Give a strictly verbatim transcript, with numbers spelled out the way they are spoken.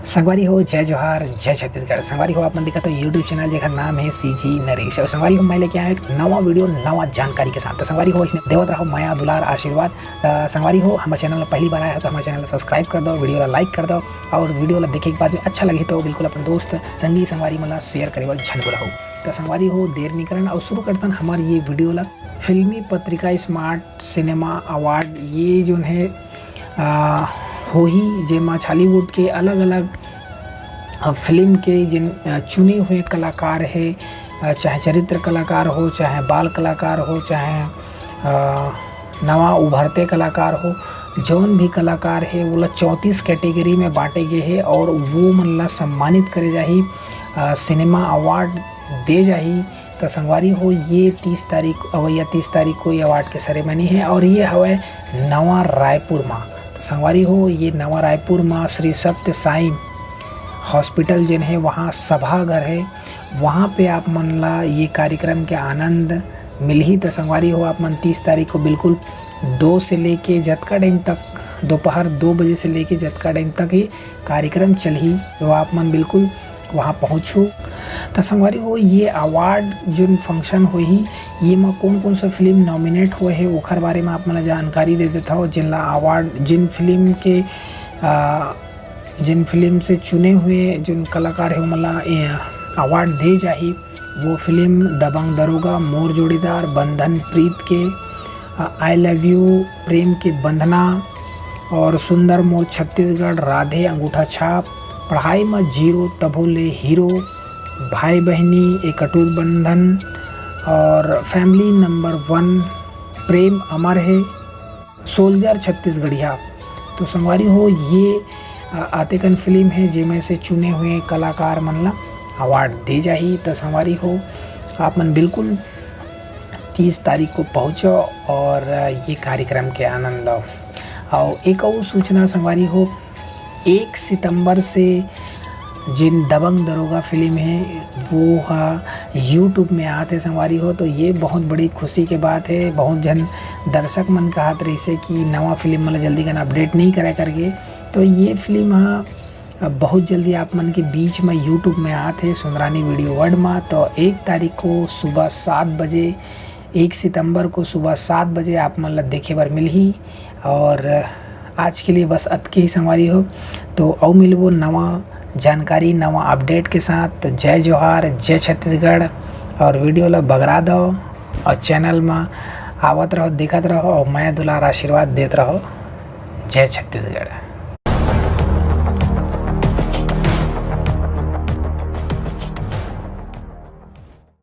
संगवारी हो, जय जोहार, जय छत्तीसगढ़। संगवारी हो, आप मन देखत हो YouTube चैनल, जेकर नाम है CG नरेश। और संगवारी हो, मैं लेके आया एक नवा वीडियो, नवा जानकारी के साथ। तो संगवारी हो, इसने देवत रहो मया, दुलार, आशीर्वाद। तो संगवारी हो, हमारे चैनल में पहली बार आया हो तो हमारे चैनल ला सब्सक्राइब कर दो, वीडियो ला लाइक कर दो, और वीडियो ला देखे के बाद में अच्छा लगे तो बिल्कुल अपन दोस्त, संगी, संगवारी मन ला शेयर करे बर झन भूलहू। तो संगवारी हो, देर नहीं करन और शुरू करतन हमार ये वीडियो ला। फिल्मी पत्रिका स्मार्ट सिनेमा अवार्ड, ये जोन है, आ, होही, जेमा छॉलीवुड के अलग-अलग, अ, फिल्म के जिन, अ, चुने हुए कलाकार है, अ, चाहे चरित्र कलाकार हो, चाहे बाल कलाकार हो, चाहे, अ, नवा उभरते कलाकार हो, जौन भी कलाकार है, वोला चौंतीस कैटेगरी में बांटे गए है और वो मन ला सम्मानित करे जाही, अ, सिनेमा अवार्ड दे जाही। तो संगवारी हो, ये तीस तारीख, अवैया तीस तारीख को ये अवार्ड के सेरेमनी है और ये हवय नवा रायपुर मा। तो संगवारी हो, ये नवा रायपुर मा श्री सत्य साईं हॉस्पिटल जेन है, वहाँ सभाघर है, वहाँ पे आप मन ला ये कार्यक्रम के आनंद मिलही। तो संगवारी हो, आप मन तीस तारीख को बिल्कुल दो से लेके जतका टाइम तक, दोपहर दो बजे से लेके जतका टाइम तक ये कार्यक्रम चलही, तो आप मन बिल्कुल वहाँ पहुँचू। तो संगवारी हो, ये अवार्ड जोन फंक्शन होही, ये मा कौन कौन सा फिल्म नॉमिनेट हुए है, ओखर बारे में आप मन ला जानकारी दे देता हूँ। जिन ला अवार्ड, जिन फिल्म के, आ, जिन फिल्म से चुने हुए जोन कलाकार है, ओमन ला, ए, अवार्ड दे जाही। वो फिल्म दबंग दरोगा, मोर जोड़ीदार, बंधन प्रीत के, आ, I love you, प्रेम के बंधना, और सुंदर मोर छत्तीसगढ़, राधे अंगूठा छाप, पढ़ाई में जीरो तभो ले हीरो, भाई बहिनी, एक अटूट बंधन, और फैमिली नंबर वन, प्रेम अमर है, सोल्जर छत्तीसगढ़िया। तो संगवारी हो, ये, आ, आतेकन फिल्म है, जेमे से चुने हुए कलाकार मन ला अवार्ड दे जाही। तो संगवारी हो, आप मन बिल्कुल तीस तारीख को पहुँचो और, आ, ये कार्यक्रम के आनंद लो। और एक और सूचना संगवारी हो, एक सितंबर से जेन दबंग दरोगा फिल्म है, वो हा YouTube में आत है संगवारी हो। तो ये बहुत बड़ी खुशी के बात है। बहुत झन दर्शक मन कहत रहिसे कि नवा फिल्म मन ला जल्दी कन अपडेट नहीं करे करके। तो ये फिल्म हा अब बहुत जल्दी आप मन के बीच में YouTube में आत है, सुंदरानी वीडियो वर्ल्ड में। तो एक तारीख को सुबह सात बजे, एक सितंबर को सुबह सात बजे आप मन ला देखे बर मिलही। और आज के लिए बस अतके ही संगवारी हो। तो अउ मिलबो नवा जानकारी, नवा अपडेट के साथ। तो जय जोहार, जय छत्तीसगढ़, और वीडियो ला बगरा दो और चैनल में आवत रहो, देखत रहो और मया दुलार आशीर्वाद देत रहो। जय छत्तीसगढ़।